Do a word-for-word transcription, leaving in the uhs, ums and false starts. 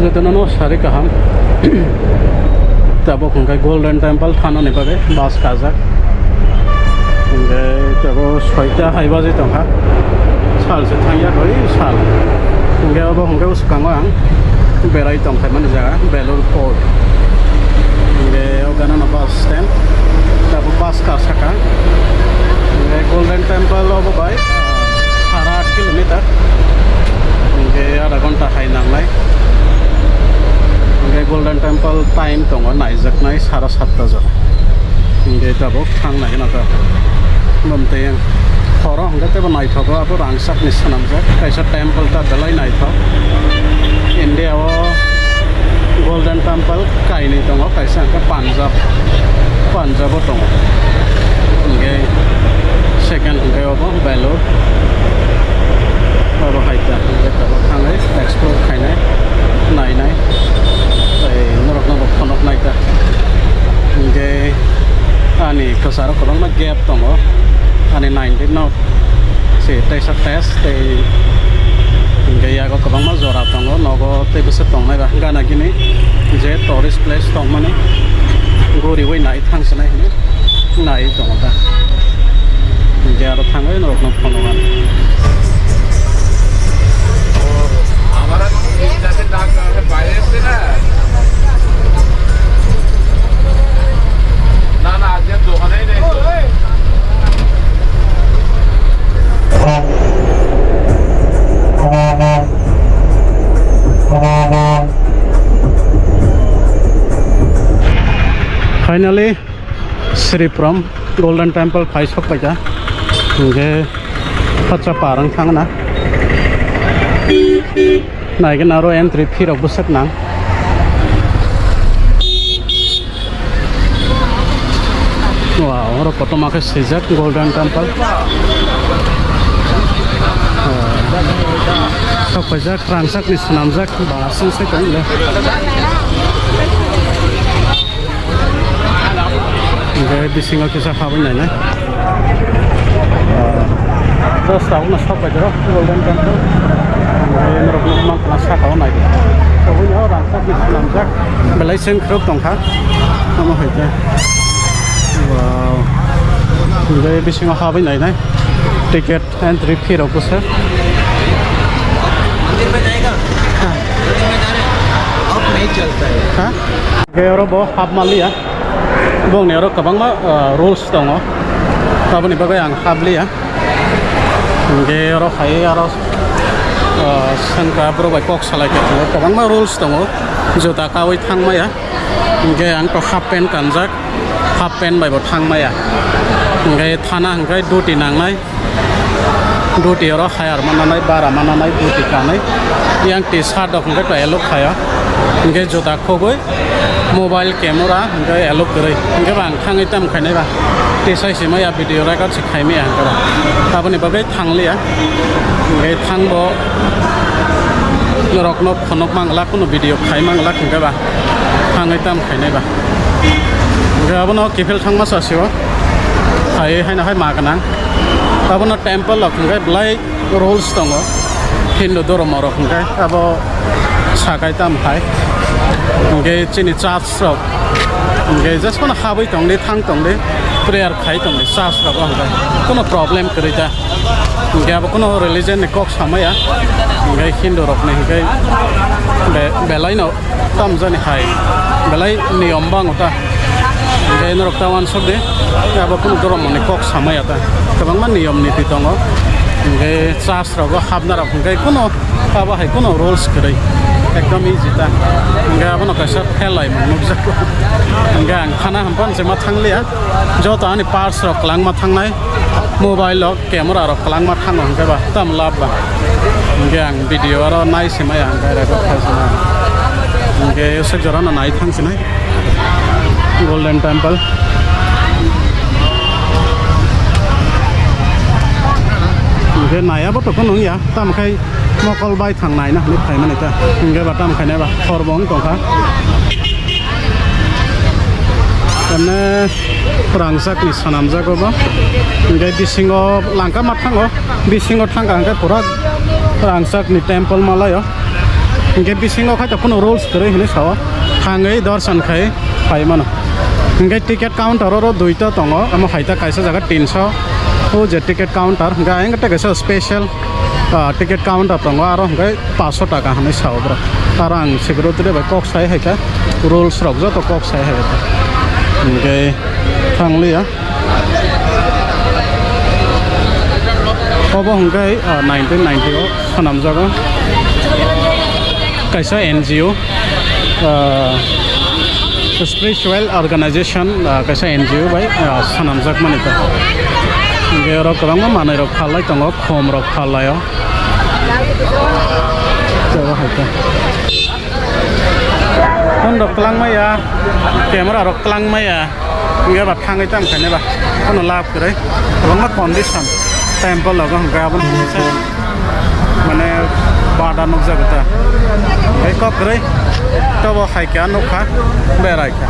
Ito no sari kaham. Tabuk hwnkhe Golden Temple thanani bagwi bus kajak. Hwnkhe tabuk soita hai baji tongkha. Sal se thangya koi sal. Hwnkhe obo hwnkhe bwskango ang berai tongkha mani jaga Belur Fort. Hwnkhe o ganano bus stand. Tabuk bus kasaka. Hwnkhe Golden Temple obo bai sara aat kilometer. Hwnkhe adha ghonta hai nangnai. Hwnkhe Golden Temple time tongo naijaknai sara satta jora. Hwnkhe tabuk thang nai kheno ta. Bumtwi horo hwnkhe teibo naithogo, abo rangchakni swnamjak kaisa temple ta belai naithok. India o Golden Temple kainwi tongo, kaisa hwnkhe Punjab, Punjab o tongo. Hwnkhe second hwnkhe obo Belur. Oro hai ta, hwnkhe tabuk thangwi explore khainai, nainai. Tei norokno bo phunuknai ta. Hwnkhe ani kwcharo kwbangma gap tongo. Ani nineteen no se teisa test tei hwnkhe yago kwbangma jora tongo. Nogo tei bwswk tongnai ba gana gini je tourist place tongmani guriwi nai thangsinai hinwi nai tongo ta. Hwnkhe aro thangwi norokno phunuknai. Finally, Sriprom Golden Temple phai sok paikha. Hwnkhe pacha parang thangna. Naigwna aro entry fee rok bwswk nang. Wow, oro kotorma khe swijak Golden Temple. Wow. Sok paijak, rangchakni swnamjak, ba aswk se tong le. Hwnkhe bisingo kisa habwi nainai. Just tabukno sok bai toro Golden Temple. Hwnkhe norok nukma khna saka o nai. Tabukno rangchak ni swnamjak belai sengkrok tongkha. Omo hai khe. Wow. Hwnkhe bisingo habwi nainai. Ticket entry fee rok bwswk. मंदिर में जाएगा? हाँ। मंदिर में जा रहे हैं। अब नहीं चलता है। Ha? Hwnkhe oro bo hapma liya. Bongni oro kwbangma, ah, rules tongo. Aboni bagwi ang hap liya. Hwnkhe oro hai aro, ah, swngkha borok bai kok salai kha tongo. Kwbangma rules tongo. Juta kaui thang maya. Hwnkhe ang to half pant kanjak. Half pant bai bo thang maya. Hwnkhe thana hwnkhe duty nangnai. Duty oro hire mananai, bara mananai, duty kanai. Yang T-shirt rok hwnkhe to allow khaya. Hwnkhe juta khogwi, mobile camera hwnkhe allow kwrwi. Hwnkhe bo ang thangwi tamo khainai ba. Tisai se maya video record se khai maya hwnkhe ba. Aboni bagwi thangliya. Hwnkhe thangbo norokno phunuk manglak, kuno video khai manglak hwnkhe ba. Thangwi tamo khainai ba. Hwnkhe abono kiphil thangma sasio. Hai haino hai ma gwnang. Abono temple rok hwnkhe belai rules tongo. Hindu dhormo rok hwnkhe abo sakai tam hai. Hwnkhe chini church rok hwnkhe just phano habwi tongdi, thang tongdi, prayer khai tongdi church rogo hwnkhe. Kuno problem kwrwi ta. Hwnkhe abo kuno religion ni kok samaya. Hwnkhe Hindu rok ni hwnkhe be-, belai no Tamjani hai belai niyom bango ta. Hwnkhe norok ta uansuk di, abo kunu dhormo ni kok samaya ta. Kwbangma niyom niti tongo. Hwnkhe church rogo hapna rok hwnkhe kunu abo hai kunu rules kwrwi. Ekdom easy ta. Hwnkhe abono kaisa phelai mung nukjago. Hwnkhe ang thana hamphan se ma thangliya. Joto ani purse rok kwlangma thangnai. Mobile rok, camera rok kwlangma thango hwnkhe ba, tam lab ba. Hwnkhe ang video oro nai se maya hwnkhe record khai se maya. Hwnkhe swk jora no nai thang sinai Golden Temple. Hwnkhe naiya bo tongkha nung ya, tam khai mokol bai thang naina hinwi phaimani ta. Hwnkhe ba tam khainai ba, hor bo wng tongkha. Emne rangchak ni swnamjago bo. Hwnkhe bisingo langka ma thango, bisingo thangkha hwnkhe pura rangchak ni temple malaio. Hingke bisingo khaito phano rules kwrwi hinwi sao, thangwi dorson khai phai mano. Hingke ticket counter oro duita tongo, omo haita kaisa jaga tinso, o je ticket counter, hingke ayang tei kaisa special, ah, ticket counter tongo, aro hingke paso taka hinwi sao borok. Aro ang security bai kok sai hai kha, rules rok joto kok sai hai kha. Hingke thangliya. Obo hwnkhe, ah, nineteen ninety o swnamjago. Kaisa N G O, ah, spiritual organization, ah, kaisa N G O bai, ah, swnamjakmani ta. Hwnkhe oro kwbangma manwirok phalai tongo, khumrok phalai o. Phone rok kwlangmaya, camera rok kwlangmaya, hingke ba thangwi tang khainai ba, phone lab kwrwi, kwbangma condition, temple rogo hingke abo mane bada nukjago ta, tei kok kwrwi tobo hai kha nukha, berai kha.